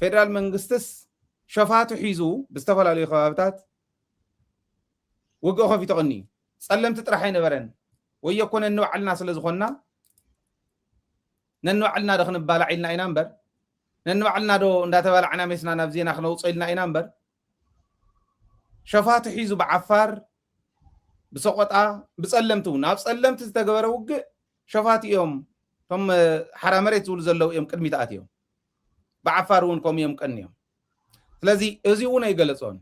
ፌደራል መንግስትስ ሸፋቱ ሒዙ ብዝተፈላለዩ ከባብታት ውግእ ከፊቱ ቀኒ እዩ። ጸለምቲ ጥራሕ ኣይነበረን። ወዮ እኮ ነንባዕልና ስለ ዝኾንና፣ ነንባዕልና ዶ ክንባላዕ ኢልና ኢና እምበር፣ ነንባዕልና ዶ እንዳተባላዕና ሜስና ናብ ዜና ክነውፅኦ ኢልና ኢና እምበር፣ ሸፋቱ ሒዙ ብዓፋር፣ ብሰቆጣ፣ ብጸለምቲ እውን፣ ኣብ ጸለምቲ ዝተገበረ ውግእ ሸፋቱ እዮም። እቶም ሓራ መሬት ዝብሉ ዘለዉ እዮም ቅድሚት ኣትዮም። ብዓፋር እውን ከምኡ እዮም ቀንዮም። ስለዚ እዚ እውን ኣይገለጾን።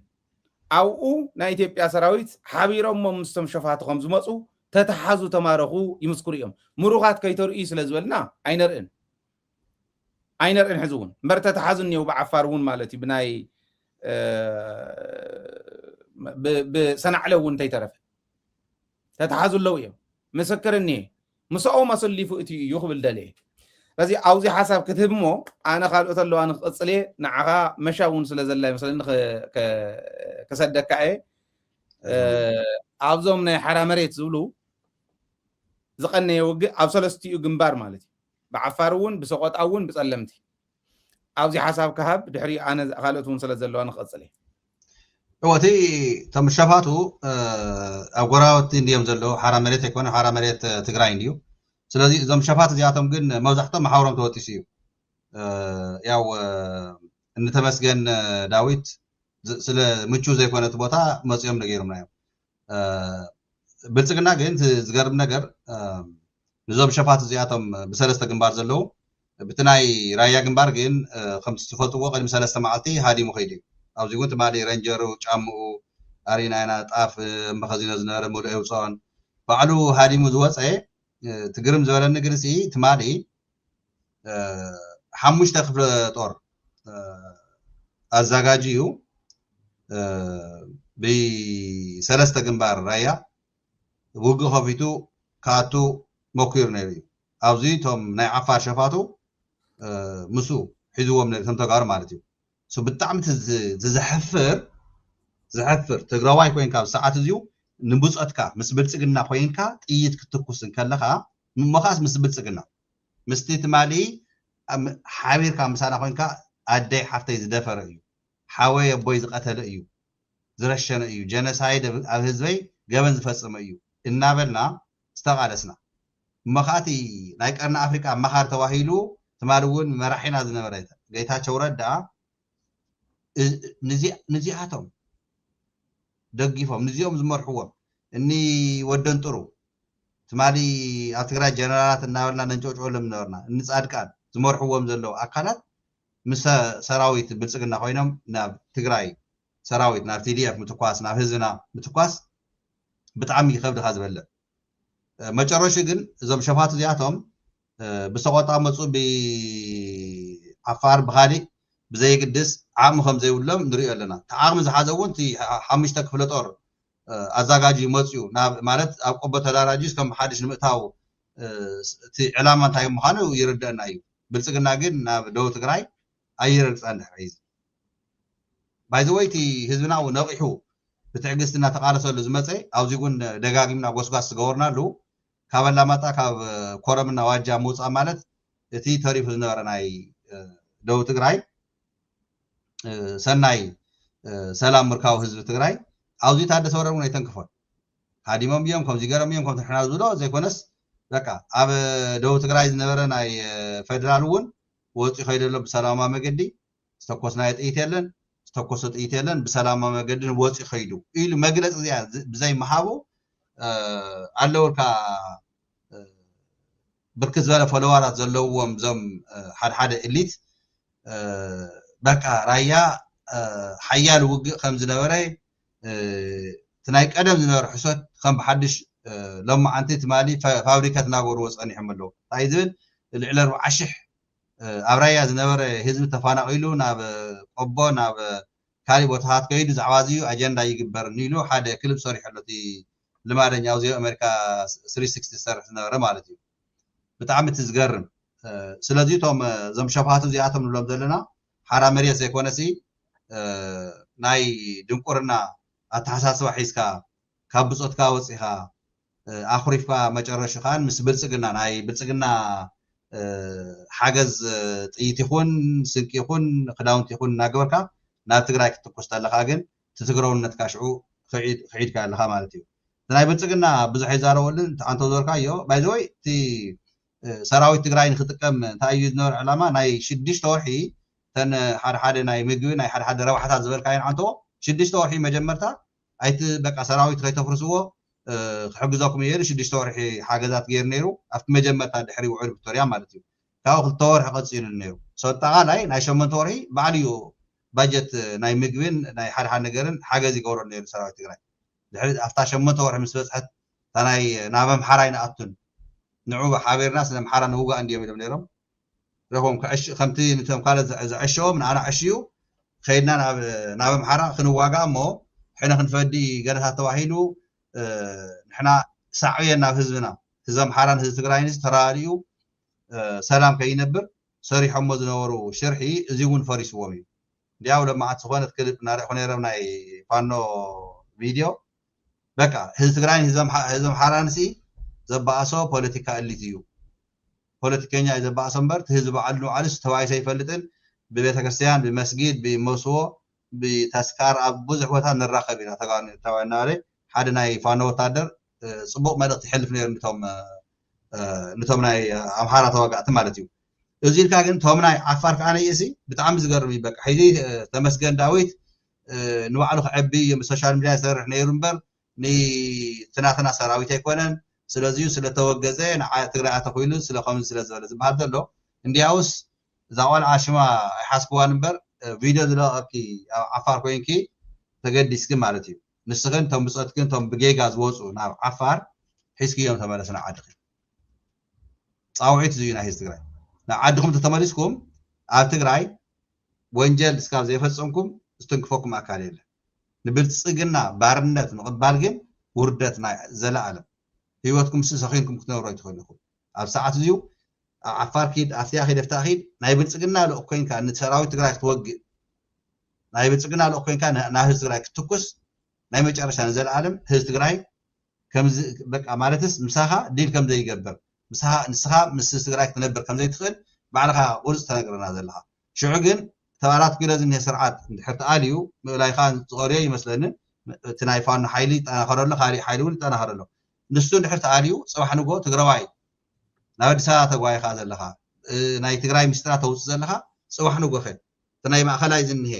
ኣብኡ ናይ ኢትዮጵያ ሰራዊት ሓቢሮሞ ምስቶም ሸፋቱ ከም ዝመፁ፣ ተተሓዙ፣ ተማረኹ ይምስክሩ እዮም። ምሩኻት ከይተርእዩ ስለ ዝበልና ኣይነርእን ኣይነርእን። ሕዚ እውን እምበር ተተሓዙ እኒው ብዓፋር እውን ማለት እዩ። ብናይ ብሰናዕለ እውን እንተይተረፈ ተተሓዙ ኣለዉ እዮም። ምስክር እኒሄ፣ ምስኦም ኣሰሊፉ እቲ እዩ ክብል ደልየ። ስለዚ ኣብዚ ሓሳብ ክትህብ እሞ፣ ኣነ ካልኦት ኣለዋ ንክቕፅል እየ። ንዓኻ መሻ እውን ስለ ዘላ ይመስለኒ ክሰደካ እየ። ኣብዞም ናይ ሓራ መሬት ዝብሉ ዝቐነየ ውግእ ኣብ ሰለስቲኡ ግንባር ማለት እዩ። ብዓፋር እውን፣ ብሰቆጣ እውን፣ ብጸለምቲ። ኣብዚ ሓሳብ ክሃብ፣ ድሕሪ ኣነ ካልኦት እውን ስለ ዘለዋ ንክቐጽል እየ። እወ፣ እቲ እቶም ሸፋቱ ኣብ ጎራበቲ እንድዮም ዘለዉ። ሓራ መሬት ኣይኮነ፣ ሓራ መሬት ትግራይ እንድዩ። ስለዚ እዞም ሸፋት እዚኣቶም ግን መብዛሕቶም መሓውሮም ተወጢሱ እዩ። ያው እንተመስገን ዳዊት ስለ ምቹ ዘይኮነ እቲ ቦታ መፅኦም ነጊሮምና እዮም። ብልፅግና ግን ዝገርም ነገር ንዞም ሸፋት እዚኣቶም ብሰለስተ ግንባር ዘለዉ ብቲ ናይ ራያ ግንባር ግን ከምቲ ትፈልጥዎ ቅድሚ ሰለስተ መዓልቲ ሃዲሙ ከይዱ እዩ። ኣብዚ እውን ትማሊ ረንጀሩ ጫምኡ ኣሪና ኢና፣ ጣፍ መኸዚኖ ዝነበረ ሙሉእ የውፅኦን ባዕሉ ሃዲሙ ዝወፀ። ትግርም ዝበለኒ ግን ሲ ትማሊ ሓሙሽተ ክፍለ ጦር ኣዛጋጅ እዩ ብሰለስተ ግንባር ራያ ውግእ ከፊቱ ክኣቱ መኪሩ ነይሩ እዩ። ኣብዚ እቶም ናይ ዓፋር ሸፋቱ ምስ ሒዝዎም ነይሩ፣ እቶም ተጋሩ ማለት እዩ። ብጣዕሚ ዘሕፍር ዘሕፍር ትግራዋይ ኮይንካ ኣብ ሰዓት እዚኡ ንብፆትካ ምስ ብልፅግና ኮይንካ ጥይት ክትኩስ እንከለካ፣ እሞ ከዓስ ምስ ብልፅግና ምስቲ ትማሊ ሓቢርካ ምሳና ኮይንካ ኣደይ ሓፍተይ ዝደፈረ እዩ፣ ሓወይ ኣቦይ ዝቀተለ እዩ፣ ዝረሸነ እዩ፣ ጀነሳይድ ኣብ ህዝበይ ገበን ዝፈፀመ እዩ እናበልና ዝተቃለስና። እሞ ከዓቲ ናይ ቀርኒ ኣፍሪቃ ኣማኻሪ ተባሂሉ ትማሊ እውን መራሒና ዝነበረ ጌታቸው ረዳ ንዚኣቶም ደጊፎም፣ ንዚኦም ዝመርሕዎም እኒ ወደን ጥሩ ትማሊ ኣብ ትግራይ ጀነራላት እናበልና ነንጨውጨወሎም ነበርና። እኒ ፃድቃን ዝመርሕዎም ዘለዉ ኣካላት ምስ ሰራዊት ብልፅግና ኮይኖም ናብ ትግራይ ሰራዊት፣ ናብ ቲ ዲ ኤፍ ምትኳስ፣ ናብ ህዝብና ምትኳስ ብጣዕሚ ከብድኻ ዝበልዕ። መጨረሹ ግን እዞም ሸፋቱ እዚኣቶም ብሰቆጣ መፁ፣ ብዓፋር ብካሊእ ብዘየግድስ ዓቕሚ ከም ዘይብሎም ንሪኦ ኣለና። እቲ ዓቕሚ ዝሓዘ እውን እቲ ሓሙሽተ ክፍለ ጦር ኣዛጋጅ መፅኡ ማለት ኣብ ቆቦ ተዳራጅ ከም ሓድሽ ንምእታው እቲ ዕላማ እንታይ ምዃኑ ይርደአና እዩ። ብልፅግና ግን ናብ ደቡብ ትግራይ ኣይረግፃን ድሕሪ ሕዚ። ባይዘወይ እቲ ህዝብና እውን ነቂሑ ብትዕግስቲ እናተቃለሰሉ ዝመፀ፣ ኣብዚ እውን ደጋጊምና ጎስጓስ ዝገበርናሉ ካብ ኣላማጣ ካብ ኮረምና ዋጃ ምውፃእ ማለት እቲ ተሪፉ ዝነበረ ናይ ደቡብ ትግራይ ሰናይ ሰላም ምርካቡ ህዝቢ ትግራይ ኣብዚ ታደሰ ወረደ እውን ኣይተንክፎን። ሃዲሞም እዮም፣ ከምዚ ገይሮም እዮም፣ ከምቲ ንሕና ዝብሎ ዘይኮነስ በቃ ኣብ ደቡብ ትግራይ ዝነበረ ናይ ፌደራል እውን ወፂኡ ከይደሎ ብሰላማዊ መገዲ ዝተኮስናዮ ጥይት የለን፣ ዝተኮሰ ጥይት የለን፣ ብሰላማዊ መገዲ ወፂኡ ከይዱ ኢሉ መግለፂ እዚኣ ብዘይ ምሃቡ ኣለውልካ ብርክት ዝበለ ፎሎዋራት ዘለውዎም እዞም ሓደ ሓደ ኤሊት በቃ ራያ ሓያል ውግእ ከም ዝነበረ እቲ ናይ ቀደም ዝነበረ ሕሶት ከም ብሓድሽ ሎማዓንቲ ትማሊ ፋብሪካ እናገበርዎ ፀኒሖም ኣለዉ። እንታይ ዝብል ልዕሊ ኣርባዓ ሽሕ ኣብ ራያ ዝነበረ ህዝቢ ተፈናቒሉ ናብ ቆቦ ናብ ካሊእ ቦታታት ከይዱ ዛዕባ እዚ ኣጀንዳ ይግበርኒ ኢሉ ሓደ ክልብ ሰሪሑ ኣሎ። እቲ ልማደኛ ኣብዚ ኣሜሪካ ስሪ ስክስቲ ዝሰርሕ ዝነበረ ማለት እዩ። ብጣዕሚ እቲ ዝገርም ስለዚ እቶም እዞም ሸፋቱ እዚኣቶም ንብሎም ዘለና ሓራ መሬት ዘይኮነሲ ናይ ድንቁርና ኣተሓሳስባ ሒዝካ ካብ ብፆትካ ወፂኻ ኣኹሪፍካ መጨረሹ ከዓ ምስ ብልፅግና ናይ ብልፅግና ሓገዝ ጥይት ይኹን ስንቂ ይኹን ክዳውንቲ ይኹን እናገበርካ ናብ ትግራይ ክትትኩስ ተለካ ግን ትትግረውነትካ ሽዑ ክዒድካ ኣለካ ማለት እዩ። ናይ ብልፅግና ብዙሕ ይዛረበሉን ኣንተ ዘርካዮ ባይዘወይ እቲ ሰራዊት ትግራይ ንክጥቀም እንታይ እዩ ዝነበረ ዕላማ ናይ ሽዱሽተ ወርሒ ተን ሓደ ሓደ ናይ ምግቢ ናይ ሓደ ሓደ ረብሓታት ዝበልካየን ኣንተዎ ሽዱሽተ ወርሒ መጀመርታ ኣይቲ በቃ ሰራዊት ከይተፍርስዎ ክሕግዘኩም እየ ሽዱሽተ ወርሒ ሓገዛት ገይሩ ነይሩ ኣብቲ መጀመርታ ድሕሪ ውዕል ፕሪቶርያ ማለት እዩ። ካብኡ ክልተ ወርሒ ቀፂሉ ነይሩ። ኣጠቃላይ ናይ ሸመንተ ወርሒ ባዕሉ እዩ ባጀት ናይ ምግብን ናይ ሓደ ሓደ ነገርን ሓገዝ ይገብረሉ ነይሩ ሰራዊት ትግራይ። ድሕሪ ኣብታ ሸመንተ ወርሒ ምስ በፅሐት እታ ናይ ናብ ኣምሓራ ኣይንኣቱን ንዑ ሓቢርና ስለ ኣምሓራ ንውጋእ እንድዮም ኢሎም ነይሮም። ረኾም ከምቲ ንቶም ካልእ ዘዐሸዎም ንኣና ዕሽዩ ከይድና ናብ ኣምሓራ ክንዋጋእ እሞ ሕነ ክንፈዲ ገደታት ተባሂሉ ንሕና ሳዕብየን ናብ ህዝብና ህዝቢ ኣምሓራን ህዝቢ ትግራይን ተራዲኡ ሰላም ከይነብር ሰሪሖሞ ዝነበሩ ሽርሒ እዚ እውን ፈሪስዎም እዩ። እንዲያው ለማዓት ዝኾነት ክልብ እናርዕኹ ነይሮም ናይ ፋኖ ቪድዮ በቃ ህዝቢ ትግራይን ህዝቢ ኣምሓራን ሲ ዘባእሶ ፖለቲካ እሊት እዩ። ፖለቲከኛ እዩ ዘባእሶ እምበር ህዝቢ ባዕሉ ንባዕሉስ ተባይሰ ይፈልጥን ብቤተክርስትያን ብመስጊድ ብመስዎ ብተስካር ኣብ ብዙሕ ቦታ ንራኸብ ኢና ተጋሩ ተባይ እናበለ ሓደ ናይ ፋኖ ወታደር ፅቡቅ መልእክቲ ይሕልፍ ነይሩ ንቶም ንቶም ናይ ኣምሓራ ተዋጋእቲ ማለት እዩ። እዚ ኢልካ ግን ቶም ናይ ዓፋር ከዓ ነይእሲ ብጣዕሚ ዝገርም እዩ። በቃ ሕዚ ተመስገን ዳዊት ንባዕሉ ክዐቢ ሶሻል ሚዲያ ይሰርሕ ነይሩ እምበር ንትናትና ሰራዊት ኣይኮነን። ስለዚዩ ስለተወገዘ ንዓ ትግራይ ኣተኺሉ ስለከምዚ ስለ ዝበለ ዝበሃል ዘሎ እንዲያውስ እዛ ቆልዓ ሽማ ኣይሓስክዋን እምበር ቪድዮ ዝለቀኪ ኣብ ዓፋር ኮይንኪ ተገዲስኪ ማለት እዩ። ንስኽን እቶም ብፀትክን እቶም ብጌጋ ዝወፁ ናብ ዓፋር ሒዝክዮም ተመለስ ንዓድኺ። ፃውዒት ዝዩ ናይ ህዝቢ ትግራይ ናብ ዓድኹም ተተመሊስኩም ኣብ ትግራይ ወንጀል እስካብ ዘይፈፀምኩም ዝትንክፈኩም ኣካል የለን። ንብልፅግና ባርነት ምቕባል ግን ውርደት ናይ ዘለኣለም ህይወትኩም ስ ሰኺንኩም ክትነብሩ ኣይትኽእሉ ኢኹም። ኣብ ሰዓት እዚዩ ኣብ ዓፋር ኪድ ኣብቲያ ኪድ ኣብታ ኪድ ናይ ብልፅግና ልኡክ ኮይንካ ንሰራዊት ትግራይ ክትወግእ ናይ ብልፅግና ልኡክ ኮይንካ ናብ ህዝቢ ትግራይ ክትትኩስ ናይ መጨረሻ ንዘለኣለም ህዝቢ ትግራይ ከምዚ በቃ ማለትስ ምሳኻ ዲል ከም ዘይገብር ምሳኻ ንስኻ ምስ ህዝቢ ትግራይ ክትነብር ከም ዘይትኽእል ባዕልኻ ቁርፅ ተነግረና ዘለኻ። ሽዑ ግን ተባራት ኪሎ ዝኒሀ ስርዓት እንድሕር ተኣልዩ ምእላይኻ ዝቐርዮ ይመስለኒ። እቲ ናይ ፋኖ ሓይሊ ይጠናኸረሎ ካሊእ ሓይሊ እውን ይጠናኸረሎ። ንሱ እንድሕር ተኣልዩ ፅባሕ ንጎ ትግራዋይ ናብ ኣዲስ ኣበባ ተጓይኻ ዘለኻ ናይ ትግራይ ምስጢራት ተውፅእ ዘለኻ ፅባሕ ንጎኸ እቲ ናይ ማእኸላይ ዝኒሀ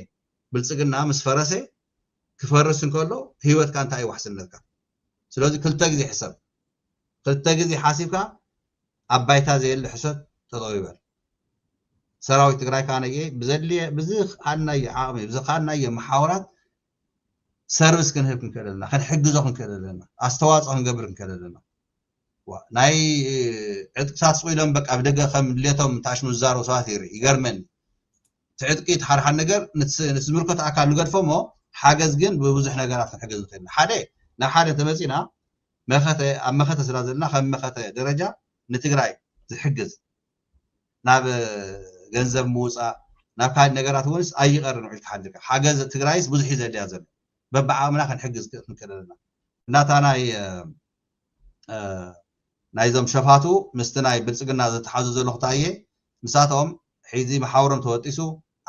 ብልፅግና ምስ ፈረሰ ክፈርስ እንከሎ ህይወትካ እንታይ እዩ ዋሕስነትካ? ስለዚ ክልተ ግዜ ሕሰብ። ክልተ ግዜ ሓሲብካ ኣብ ባይታ ዘየለ ሕሰብ ጠጠው ይበል። ሰራዊት ትግራይ ከዓ ነየ ብዘድልየ ብዝኸኣልናዮ ዓቕሚ ብዝኸኣልናዮ መሓውራት ሰርቪስ ክንህብ ክንክእል ኣለና፣ ክንሕግዞ ክንክእል ኣለና፣ ኣስተዋፅኦ ክንገብር ክንክእል ኣለና። ናይ ዕጥቅታት ስቕ ኢሎም በቃ ብደገ ከም ድሌቶም ታሽሙ ዝዛረቡ ሰባት ይርኢ ይገርመኒ። እቲ ዕጥቂ እቲ ሓደ ሓደ ነገር ንዝምልከቶ ኣካል ንገድፎ እሞ ሓገዝ ግን ብብዙሕ ነገራት ክንሕገዝ ንኽእል ኢና። ሓደ ናብ ሓደ እንተመፂና መኸተ ኣብ መኸተ ስላ ዘለና ከም መኸተ ደረጃ ንትግራይ ዝሕግዝ ናብ ገንዘብ ምውፃእ ናብ ካልእ ነገራት እውንስ ኣይቐርን ውዒል ክሓድርካ ሓገዝ ትግራይስ ብዙሕ እዩ ዘድልያ ዘሎ በብዓቕምና ክንሕግዝ ክንክእል ኣለና። እናታ ናይ ናይዞም ሸፋቱ ምስቲ ናይ ብልፅግና ዘተሓዙ ዘለኹ ታየ ምሳቶም ሒዚ መሓውሮም ተወጢሱ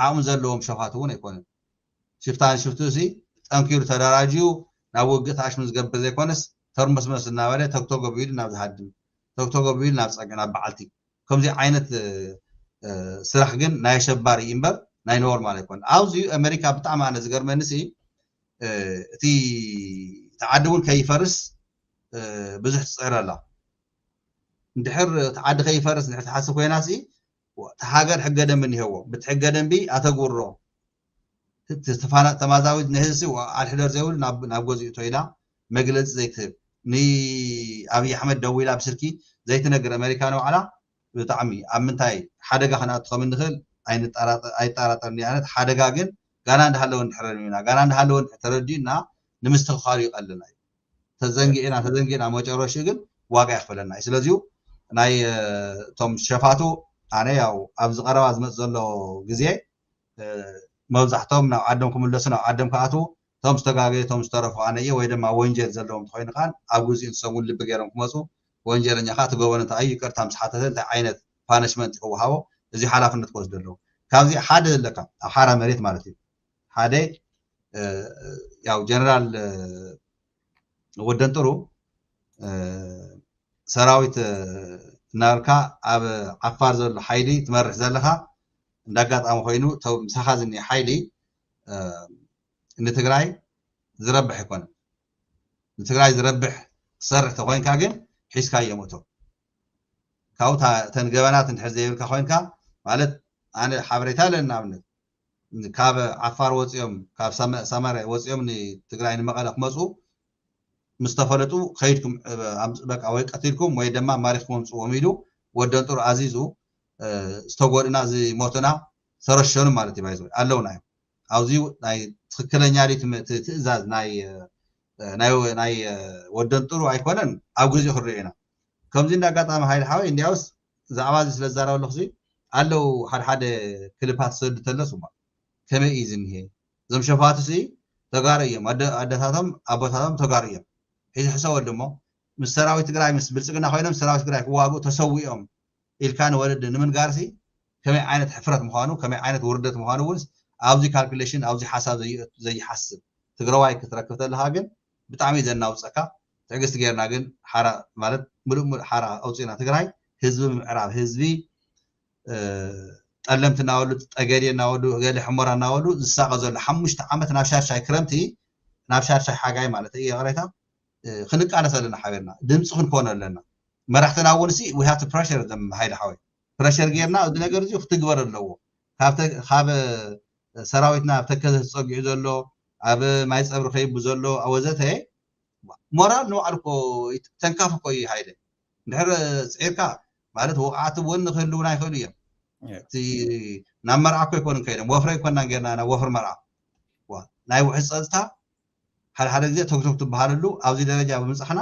ዓቕሚ ዘለዎም ሸፋቱ እውን ኣይኮነን። ሽፍታ ንሽፍቱ ሲ ጠንኪሩ ተደራጅዩ ናብ ውግእ ተኣሽሙ ዝገብር ዘይኮነስ ተርመስመስ እናበለ ተግተጎ ቢሉ ናብ ዝሃድም ተግተጎ ቢሉ ናብ ፀግዒ ናብ በዓልቲ ከምዚ ዓይነት ስራሕ ግን ናይ ኣሸባሪ እዩ እምበር ናይ ኖርማል ኣይኮነን። ኣብዚ ኣሜሪካ ብጣዕሚ ኣነ ዝገርመኒ ሲ እቲ ተዓዲ እውን ከይፈርስ ብዙሕ ትፅዕር ኣላ። እንድሕር ተዓዲ ከይፈርስ እንድሕር ትሓስብ ኮይና ሲ እቲ ሃገር ሕገ ደንቢ እኒሀዎ ብቲ ሕገ ደንቢ ኣተግብሮ ተማዛዊት ንህዝሲ ኣልሕደር ዘይብሉ ናብ ገዚኡ ተይላ መግለፂ ዘይትህብ ንኣብይ ኣሕመድ ደዊላ ብስልኪ ዘይትነግር ኣሜሪካ ንባዕላ ብጣዕሚ ኣብ ምንታይ ሓደጋ ክንኣቱ ከም እንኽእል ኣይጠራጠርን። ኣነት ሓደጋ ግን ጋና እንዳሃለወ እንድሕረና ጋና እንዳሃለወ ተረዲኡና ንምስትኽኻሉ ይቐልና እዩ። ተዘንጊዕና ተዘንጊዕና መጨረሽኡ ግን ዋጋ ይኽፈለና እዩ። ስለዚሁ ናይ እቶም ሸፋቱ ኣነ ያው ኣብዚ ቀረባ ዝመፅ ዘሎ ግዜ መብዛሕቶም ናብ ዓዶም ክምለሱ ናብ ዓዶም ክኣትዉ እቶም ዝተጋገየ እቶም ዝተረፉ ኣነ እየ ወይ ድማ ወንጀል ዘለዎም እንተኮይኑ ከዓ ኣብ ግዜኡ ንሶም እውን ልቢ ገይሮም ክመፁ ወንጀለኛ ከዓ እቲ ገበኑ እንታይ እዩ ይቅርታ ምስ ሓተተ እንታይ ዓይነት ፓነሽመንት ክወሃቦ፣ እዚ ሓላፍነት ክወስድ ኣለዎ። ካብዚ ሓደ ዘለካ ኣብ ሓራ መሬት ማለት እዩ። ሓደ ያው ጀነራል ወደንጥሩ ሰራዊት እናበልካ ኣብ ዓፋር ዘሎ ሓይሊ ትመርሕ ዘለኻ፣ እንዳጋጣሚ ኮይኑ ምሳኻ ዝኒሀ ሓይሊ ንትግራይ ዝረብሕ ኣይኮነን። ንትግራይ ዝረብሕ ትሰርሕ ተኮይንካ ግን ሒዝካዮም እቶ ካብኡ ተን ገበናት እንድሕር ዘይብልካ ኮይንካ ማለት ኣነ ሓበሬታ ኣለኒ ንኣብነት ካብ ዓፋር ወፂኦም ካብ ሰማርያ ወፂኦም ንትግራይ ንመቐለ ክመፁ ምስ ተፈለጡ ከይድኩም በቃ ወይ ቀቲልኩም ወይ ድማ ማሪኽኩም ኣምፅዎም ኢሉ ወደንጥሩ ኣዚዙ ዝተጎድእና ዝሞትና ዝተረሸኑ ማለት እዩ ባይዞ ኣለውና እዮም ኣብዚ ናይ ትክክለኛ ትእዛዝ ናይ ናይ ወደንጥሩ ኣይኮነን ኣብ ግዜ ክሪኦ ኢና ከምዚ እንዳ ኣጋጣሚ ሃይል ሓወይ እንዲያውስ ዛዕባ እዚ ስለ ዝዛረበ ኣለኹ ኣለዉ ሓደ ሓደ ክልፓት ሰዱ ተለስ እባ ከመይ እዩ ዝኒሄ እዞም ሸፋቱ ሲ ተጋሩ እዮም ኣደታቶም ኣቦታቶም ተጋሩ እዮም ሕዚ ሕሰበሉ እሞ ምስ ሰራዊት ትግራይ ምስ ብልፅግና ኮይኖም ሰራዊት ትግራይ ክዋግኡ ተሰዊኦም ኢልካ ንወለዲ ንምንጋርሲ ከመይ ዓይነት ሕፍረት ምዃኑ ከመይ ዓይነት ውርደት ምዃኑ እውን ኣብዚ ካልኩሌሽን ኣብዚ ሓሳብ ዘይሓስብ ትግራዋይ ክትረክብ ተለካ ግን ብጣዕሚ ዘናውፀካ ትዕግስቲ ጌርና ግን ሓራ ማለት ምሉእ ምሉእ ሓራ ኣውፅእና ትግራይ ህዝቢ ምዕራብ ህዝቢ ጠለምቲ እናበሉ ጠገዴ እናበሉ ገለ ሕሞራ እናበሉ ዝሳቐ ዘሎ ሓሙሽተ ዓመት ናብ ሻድሻይ ክረምቲ ናብ ሻድሻይ ሓጋይ ማለት እዩ ይቕሬታ ክንቃለስ ኣለና ሓቢርና ድምፂ ክንኮን ኣለና መራሕትና እውን ሲ we have to pressure them ሃይለ ሓወይ pressure ጌርና እዚ ነገር እዚ ክትግበር ኣለዎ ካብ ሰራዊትና ኣብ ተከዘ ተፀጊዑ ዘሎ ኣብ ማይ ፀብሪ ከይቡ ዘሎ ወዘተ ሞራል ንባዕሉ እኮ ተንካፍ እኮ እዩ ሃይለ እንድሕር ፅዒርካ ማለት ወቕዓት እውን ክህልውና ይኽእሉ እዮም እቲ ናብ መርዓ እኮ ይኮን ከይዶም ወፍረ ይኮና ጌርና ናብ ወፍሪ መርዓ ናይ ውሕዝ ፀጥታ ሓደ ሓደ ግዜ ተግተግ ትበሃለሉ ኣብዚ ደረጃ ብምፃሕና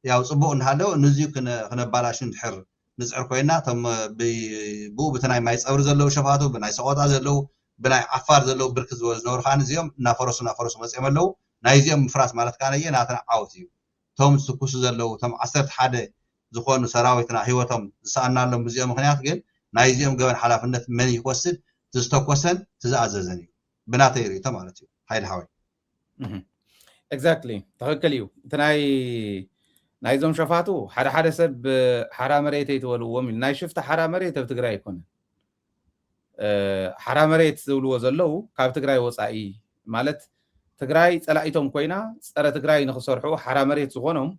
ያው ፅቡቅ እንዳሃለው ንዚ ክነባላሹ እንድሕር ንፅዕር ኮይና እቶም ብኡ ብቲ ናይ ማይ ፀብሪ ዘለዉ ሸፋቱ ብናይ ሰቆጣ ዘለዉ ብናይ ዓፋር ዘለዉ ብርክት ዝበሉ ዝነበሩ ከዓ እዚኦም እናፈረሱ እናፈረሱ መፅኦም ኣለዉ ናይዚኦም ምፍራስ ማለት ከዓ ነየ ናትና ዓወት እዩ እቶም ዝትኩሱ ዘለዉ እቶም ዓሰርተ ሓደ ዝኾኑ ሰራዊትና ህይወቶም ዝሰኣናሎም ብዚኦም ምክንያት ግን ናይዚኦም ገበን ሓላፍነት መን ይወስድ ትዝተኮሰን ትዝኣዘዘን እዩ ብናተይ ርእቶ ማለት እዩ ሓይል ሓወይ exactly ትኽክል እዩ እቲ ናይ ናይዞም ሸፋቱ ሓደ ሓደ ሰብ ሓራ መሬት ኣይትበልዎም ኢሉ ናይ ሽፍታ ሓራ መሬት ኣብ ትግራይ ኣይኮነን ሓራ መሬት ዝብልዎ ዘለዉ ካብ ትግራይ ወፃኢ ማለት ትግራይ ፀላኢቶም ኮይና ፀረ ትግራይ ንክሰርሑ ሓራ መሬት ዝኾኖም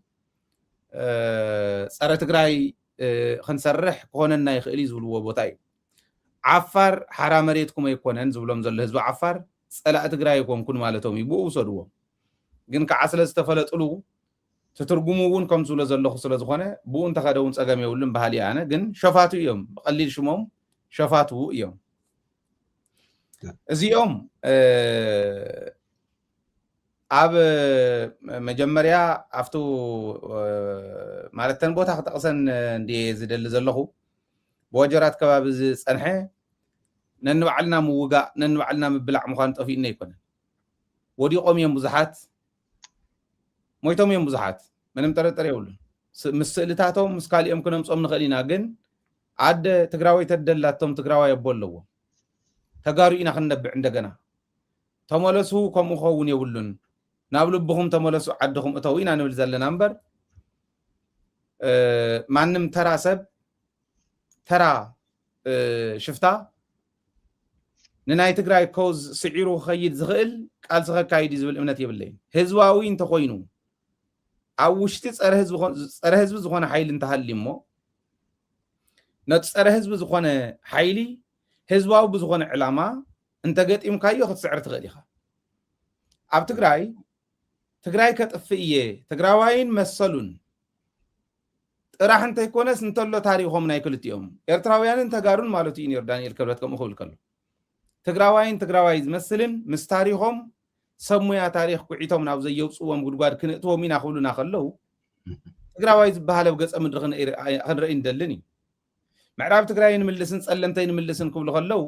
ፀረ ትግራይ ክንሰርሕ ክኾነና ይኽእል እዩ ዝብልዎ ቦታ እዩ ዓፋር ሓራ መሬትኩም ኣይኮነን ዝብሎም ዘሎ ህዝቢ ዓፋር ፀላእ ትግራይ ኣይኮንኩን ማለቶም እዩ ብኡ ውሰድዎም ግን ከዓ ስለ ዝተፈለጥሉ ትትርጉሙ እውን ከም ዝብሎ ዘለኹ ስለ ዝኾነ ብኡ እንተኸደ እውን ፀገም የብሉን ባህሊ ኣነ ግን ሸፋቱ እዮም ብቐሊል ሽሞም ሸፋቱ እዮም እዚኦም ኣብ መጀመርያ ኣብቱ ማለት ተን ቦታ ክጠቕሰን እንድየ ዝደሊ ዘለኹ ብወጀራት ከባቢ ዝፀንሐ ነንባዕልና ምውጋእ ነንባዕልና ምብላዕ ምዃኑ ጠፊእና ኣይኮነን ወዲቖም እዮም ብዙሓት ሞይቶም እዮም ብዙሓት ምንም ጥርጥር የብሉን ምስ ስእልታቶም ምስ ካሊኦም ክነምፆም ንኽእል ኢና ግን ኣደ ትግራወይ ተደላቶም ትግራዋይ ኣቦ ኣለዎም ተጋሩ ኢና ክንነብዕ እንደገና ተመለሱ ከምኡ ክኸውን የብሉን ናብ ልብኹም ተመለሱ ዓድኹም እተው ኢና ንብል ዘለና እምበር ማንም ተራ ሰብ ተራ ሽፍታ ንናይ ትግራይ ኮዝ ስዒሩ ክኸይድ ዝኽእል ቃልሲ ከካይድ እዩ ዝብል እምነት የብለይን ህዝባዊ እንተኮይኑ ኣብ ውሽጢ ፀረ ህዝቢ ዝኾነ ሓይሊ እንተሃልዩ እሞ ነቲ ፀረ ህዝቢ ዝኾነ ሓይሊ ህዝባዊ ብዝኾነ ዕላማ እንተገጢምካዮ ክትስዕር ትኽእል ኢኻ ኣብ ትግራይ ትግራይ ከጥፍእ እየ ትግራዋይን መሰሉን ጥራሕ እንተይኮነስ እንተሎ ታሪኾም ናይ ክልቲኦም ኤርትራውያንን ተጋሩን ማለቱ እዩ ነሩ ዳንኤል ክብረት ከምኡ ክብል ከሎ ትግራዋይን ትግራዋይ ዝመስልን ምስ ታሪኾም ሰብ ሙያ ታሪኽ ኩዒቶም ናብ ዘየውፅዎም ጉድጓድ ክንእትዎም ኢና ክብሉና ከለዉ ትግራዋይ ዝበሃል ኣብ ገፀ ምድሪ ክንርኢ ንደልን እዩ ምዕራብ ትግራይ ንምልስን ፀለምተይ ንምልስን ክብሉ ከለዉ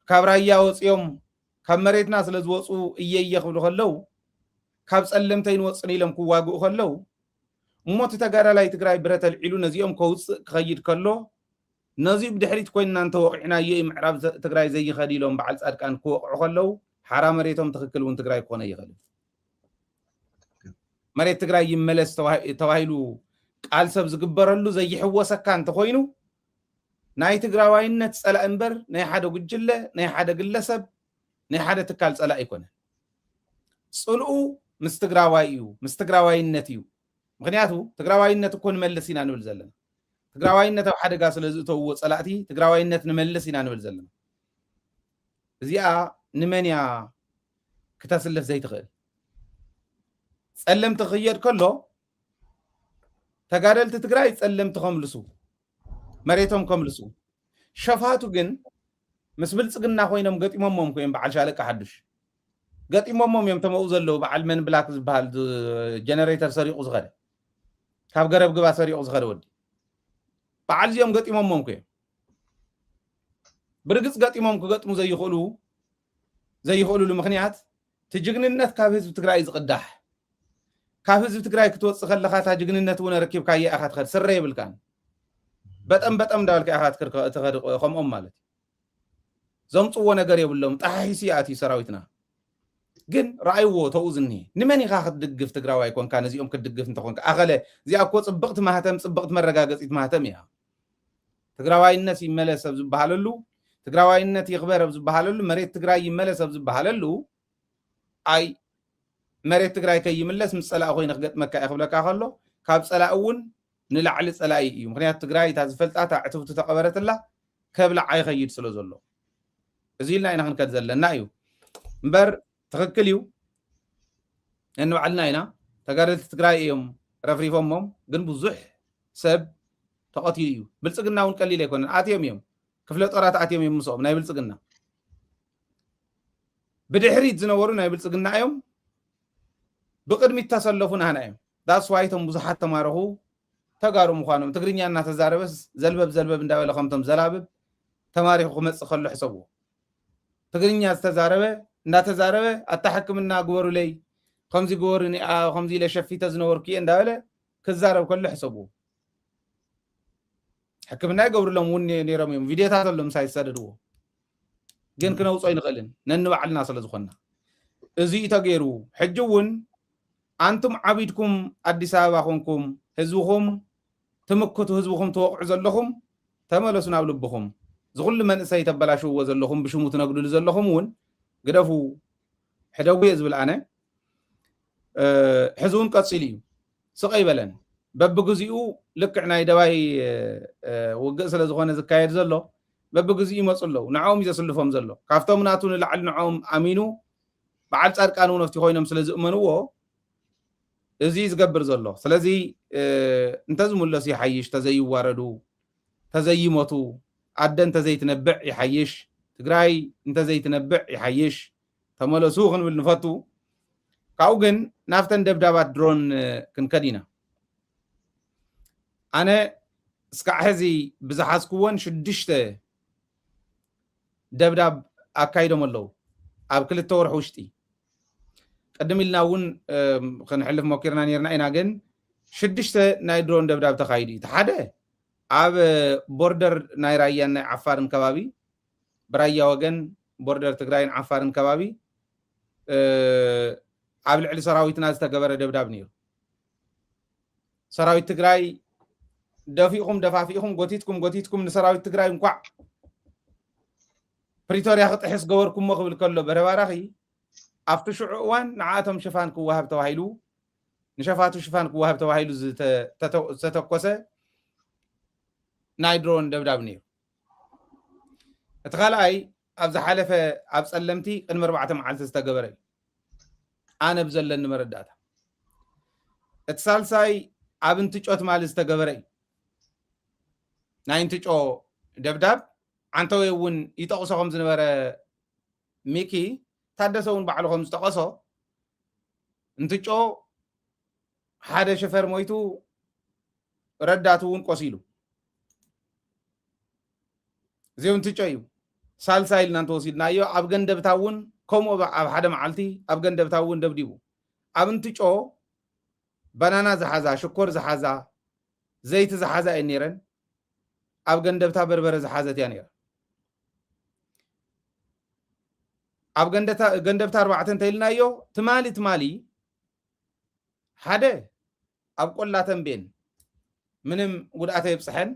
ካብ ራያ ወፂኦም ካብ መሬትና ስለ ዝወፁ እየየ ክብሉ ከለዉ ካብ ፀለምተይ ንወፅን ኢሎም ክዋግኡ ከለዉ እሞ እቲ ተጋዳላይ ትግራይ ብረት ኣልዒሉ ነዚኦም ከውፅእ ክኸይድ ከሎ ነዚኡ ብድሕሪት ኮይንና እንተወቂዕናዮ እዩ ምዕራብ ትግራይ ዘይኸድ ኢሎም በዓል ጻድቃን ክወቕዑ ከለዉ ሓራ መሬቶም ትኽክል እውን ትግራይ ክኾነ ይኽእል። መሬት ትግራይ ይመለስ ተባሂሉ ቃል ሰብ ዝግበረሉ ዘይሕወሰካ እንተኾይኑ ናይ ትግራዋይነት ጸላኢ እምበር ናይ ሓደ ጉጅለ ናይ ሓደ ግለሰብ ናይ ሓደ ትካል ጸላኢ ኣይኮነን። ጽልኡ ምስ ትግራዋይ እዩ፣ ምስ ትግራዋይነት እዩ። ምክንያቱ ትግራዋይነት እኮ ንመልስ ኢና ንብል ዘለና። ትግራዋይነት ኣብ ሓደጋ ስለ ዝእተውዎ ጸላእቲ ትግራዋይነት ንመልስ ኢና ንብል ዘለና። እዚኣ ንመን እያ ክተስልፍ ዘይትኽእል? ጸለምቲ ክየድ ከሎ ተጋደልቲ ትግራይ ጸለምቲ ከምልሱ መሬቶም ከምልሱ ሸፋቱ ግን ምስ ብልጽግና ኮይኖም ገጢሞሞም ኮይኖም በዓል ሻለቃ ሓዱሽ ገጢሞሞም እዮም ተመኡ ዘለዉ በዓል መን ብላክ ዝበሃል ጀነሬተር ሰሪቑ ዝኸደ ካብ ገረብ ግባ ሰሪቑ ዝኸደ ወዲ በዓል እዚኦም ገጢሞሞም ኮይኖም ብርግጽ ገጢሞም ክገጥሙ ዘይኽእሉ ዘይኽእሉሉ ምክንያት ትጅግንነት ካብ ህዝቢ ትግራይ ዝቕዳሕ ካብ ህዝቢ ትግራይ ክትወፅእ ከለኻ እታ ጅግንነት እውን ኣረኪብካያ ኢኻ ትኸድ ስረ የብልካን በጠም በጠም እንዳበልካ ኢኻ ትኸድ ከምኦም ማለት እዩ ዘምፅዎ ነገር የብሎም ጣሒሲ ኣትዩ ሰራዊትና ግን ረኣይዎ ተኡ ዝኒ ንመን ኢኻ ክትድግፍ ትግራዋይ ኮንካ ነዚኦም ክትድግፍ እንተኾንካ ኣኸለ እዚኣ እኮ ፅብቕቲ ማህተም ፅብቕቲ መረጋገፂት ማህተም እያ ትግራዋይነት ይመለስ ኣብ ዝበሃለሉ ትግራዋይነት ይኽበር ኣብ ዝበሃለሉ መሬት ትግራይ ይመለስ ኣብ ዝበሃለሉ ኣይ መሬት ትግራይ ከይምለስ ምስ ፀላእ ኮይነ ክገጥመካ እየ ክብለካ ከሎ ካብ ፀላእ እውን ንላዕሊ ፀላኢ እዩ ምክንያቱ ትግራይ እታ ዝፈልጣ እታ ዕትብቲ ተቐበረትላ ከብላዓ ይኸይድ ስለ ዘሎ እዚ ኢልና ኢና ክንከድ ዘለና እዩ እምበር ትኽክል እዩ እንባዕልና ኢና ተጋደልቲ ትግራይ እዮም ረፍሪፎሞም ግን ብዙሕ ሰብ ተቐቲሉ እዩ ብልፅግና እውን ቀሊል ኣይኮነን ኣትዮም እዮም ክፍለ ጦራት ኣትዮም እዮም ምስኦም ናይ ብልፅግና ብድሕሪት ዝነበሩ ናይ ብልፅግና እዮም ብቅድሚት ተሰለፉ ናህና እዮም ዳስዋይቶም ብዙሓት ተማረኹ ተጋሩ ምዃኖም ትግርኛ እናተዛረበ ዘልበብ ዘልበብ እንዳበለ ከምቶም ዘላብብ ተማሪኹ ክመፅእ ከሎ ሕሰብዎ ትግርኛ ዝተዛረበ እንዳተዛረበ ኣታ ሕክምና ግበሩለይ ከምዚ ግበሩ ከምዚ ኢለ ሸፊተ ዝነበርኩ እየ እንዳበለ ክዛረብ ከሎ ሕሰብዎ ሕክምና ይገብሩሎም እውን ነይሮም እዮም ቪድዮታት ኣሎ ምሳይ ዝሰደድዎ ግን ክነውፅኦ ይንኽእልን ነንባዕልና ስለ ዝኾንና እዚ እዩ ተገይሩ ሕጂ እውን ኣንቱም ዓቢድኩም ኣዲስ ኣበባ ኮንኩም ህዝብኹም ትምክቱ ህዝብኹም ትወቕዑ ዘለኹም ተመለሱ ናብ ልብኹም ዝኩሉ መንእሰይ ተበላሽውዎ ዘለኹም ብሽሙ ትነግድሉ ዘለኹም እውን ግደፉ ሕደጉ እየ ዝብል ኣነ ሕዚ እውን ቀፂሉ እዩ ስቕ ኣይበለን በብግዚኡ ልክዕ ናይ ደባይ ውግእ ስለ ዝኾነ ዝካየድ ዘሎ በብግዚኡ ይመፁ ኣለዉ ንዕኦም እዩ ዘስልፎም ዘሎ ካብቶም ናቱ ንላዕሊ ንዕኦም ኣሚኑ በዓል ፃድቃን እውን ኣብቲ ኮይኖም ስለ ዝእመንዎ እዚ ዝገብር ዘሎ ስለዚ እንተዝምለሱ ይሓይሽ ተዘይዋረዱ ተዘይሞቱ ኣደ እንተዘይትነብዕ ይሓይሽ ትግራይ እንተዘይትነብዕ ይሓይሽ ተመለሱ ክንብል ንፈቱ ካብኡ ግን ናብተን ደብዳባት ድሮን ክንከድ ኢና ኣነ እስካዕ ሕዚ ብዝሓዝክዎን ሽዱሽተ ደብዳብ ኣካይዶም ኣለዉ ኣብ ክልተ ወርሒ ውሽጢ ቅድም ኢልና እውን ክንሕልፍ ሞኪርና ነርና ኢና ግን ሽዱሽተ ናይ ድሮን ደብዳብ ተካይዱ እዩ ሓደ ኣብ ቦርደር ናይ ራያን ናይ ዓፋርን ከባቢ ብራያ ወገን ቦርደር ትግራይን ዓፋርን ከባቢ ኣብ ልዕሊ ሰራዊትና ዝተገበረ ደብዳብ ነይሩ ሰራዊት ትግራይ ደፊእኹም ደፋፊእኹም ጎቲትኩም ጎቲትኩም ንሰራዊት ትግራይ እንኳዕ ፕሪቶርያ ክጥሕስ ገበርኩሞ ክብል ከሎ በረባራኺ ኣብቲ ሽዑ እዋን ንዓኣቶም ሽፋን ክወሃብ ተባሂሉ ንሸፋቱ ሽፋን ክወሃብ ተባሂሉ ዝተተኮሰ ናይ ድሮን ደብዳብ ነይሩ እቲ ካልኣይ ኣብ ዝሓለፈ ኣብ ፀለምቲ ቅድሚ ኣርባዕተ መዓልቲ ዝተገበረ እዩ ኣነ ብዘለኒ መረዳእታ እቲ ሳልሳይ ኣብ እንትጮ ትማሊ ዝተገበረ እዩ ናይ እንትጮ ደብዳብ ዓንተወይ እውን ይጠቕሶ ከም ዝነበረ ሚኪ ታደሰ እውን ባዕሉ ከም ዝጠቐሶ እንትጮ ሓደ ሽፈር ሞይቱ ረዳቱ እውን ቆሲሉ እዚኦም እንትጮ እዩ ሳልሳ ኢልና እንተወሲድናዮ ኣብ ገንደብታ እውን ከምኡ ኣብ ሓደ መዓልቲ ኣብ ገንደብታ እውን ደብዲቡ ኣብ እንትጮ ባናና ዝሓዛ ሽኮር ዝሓዛ ዘይቲ ዝሓዛ እየን ነይረን ኣብ ገንደብታ በርበረ ዝሓዘት እያ ነይራ። ኣብ ገንደታ- ገንደብታ ኣርባዕተ እንተኢልናዮ፣ ትማሊ ትማሊ ሓደ ኣብ ቆላ ተንቤን ምንም ጉድኣት ኣይብፅሐን፣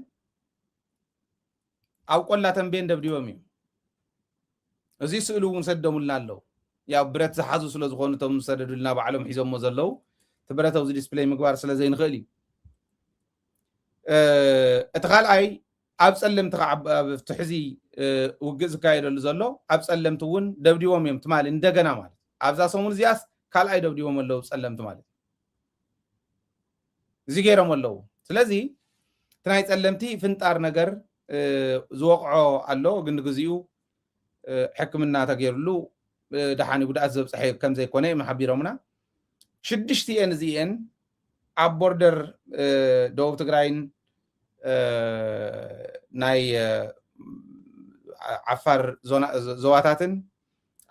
ኣብ ቆላ ተንቤን ደብዲቦም እዮም። እዚ ስእሉ እውን ሰደሙልና ኣለዉ። ያው ብረት ዝሓዙ ስለ ዝኾኑ እቶም ዝሰደዱልና ባዕሎም ሒዞሞ ዘለዉ፣ እቲ ብረት ኣብዚ ዲስፕሌይ ምግባር ስለ ዘይንኽእል እዩ። እቲ ካልኣይ ኣብ ፀለምቲ ከዓ ኣብ ትሕዚ ውግእ ዝካየደሉ ዘሎ ኣብ ፀለምቲ እውን ደብዲቦም እዮም ትማሊ እንደገና ማለት ኣብዛ ሰሙን እዚኣስ ካልኣይ ደብዲቦም ኣለዉ ፀለምቲ ማለት እዚ ገይሮም ኣለዉ። ስለዚ እቲ ናይ ፀለምቲ ፍንጣር ነገር ዝወቕዖ ኣሎ፣ ግን ንግዚኡ ሕክምና ተገይሩሉ ደሓን ጉድኣት ዘብፅሐ ከም ዘይኮነ እዮም ሓቢሮምና። ሽዱሽቲኤን እዚኤን ኣብ ቦርደር ደቡብ ትግራይን ናይ ዓፋር ዞባታትን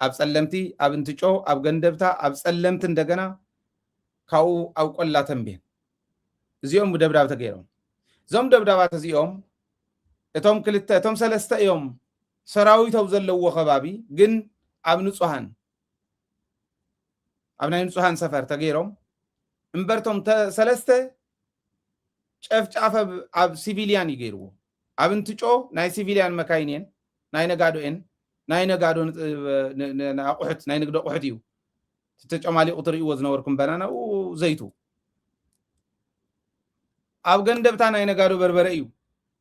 ኣብ ፀለምቲ፣ ኣብ እንትጮ፣ ኣብ ገንደብታ፣ ኣብ ፀለምቲ እንደገና ካብኡ ኣብ ቆላ ተንቤን እዚኦም ደብዳብ ተገይሮም። እዞም ደብዳባት እዚኦም እቶም ክልተ እቶም ሰለስተ እዮም ሰራዊት ኣብ ዘለዎ ከባቢ ግን ኣብ ንጹሃን ኣብ ናይ ንጹሃን ሰፈር ተገይሮም እምበርቶም ሰለስተ ጨፍጫፈ ኣብ ሲቪልያን እዩ ገይርዎ። ኣብ እንትጮ ናይ ሲቪልያን መካይን እየን ናይ ነጋዶ እየን ናይ ነጋዶ ኣቁሑት ናይ ንግዲ ኣቁሑት እዩ ተጨማሊቑ ትርእይዎ ዝነበርኩም በናናኡ ዘይቱ ኣብ ገንደብታ ናይ ነጋዶ በርበረ እዩ።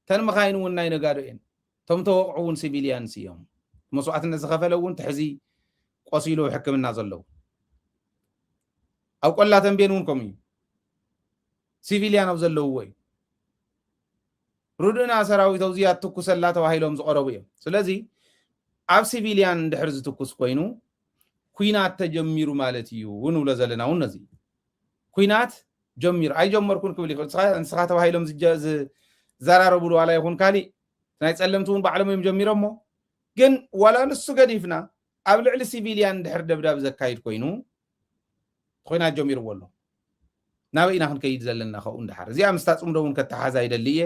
ተን መኻይን እውን ናይ ነጋዶ እየን። እቶም ተወቕዑ እውን ሲቪልያንስ እዮም። መስዋዕትነት ዝኸፈለ እውን ትሕዚ ቆሲሉ ሕክምና ዘለዉ ኣብ ቆላ ተንቤን እውን ከምኡ እዩ። ሲቪልያን ኣብ ዘለውዎ እዩ። ርድእና ሰራዊት ኣብዚኣ ትኩሰላ ተባሂሎም ዝቐረቡ እዮም። ስለዚ ኣብ ሲቪልያን እንድሕር ዝትኩስ ኮይኑ ኩናት ተጀሚሩ ማለት እዩ ንብሎ ዘለና እውን ነዚ ኩናት ጀሚሩ ኣይጀመርኩን ክብል ይኽእል። ንስኻ ተባሂሎም ዝዘራረቡሉ ዋላ ይኹን ካሊእ ናይ ፀለምቲ እውን ባዕሎም እዮም ጀሚሮሞ። ግን ዋላ ንሱ ገዲፍና ኣብ ልዕሊ ሲቪልያን እንድሕር ደብዳብ ዘካይድ ኮይኑ ኩናት ጀሚርዎ ኣሎ። ናበይ ኢና ክንከይድ ዘለና? ከብኡ እንድሓር እዚኣ ምስታ ፅምዶ እውን ከተሓዛ ይደሊ እየ።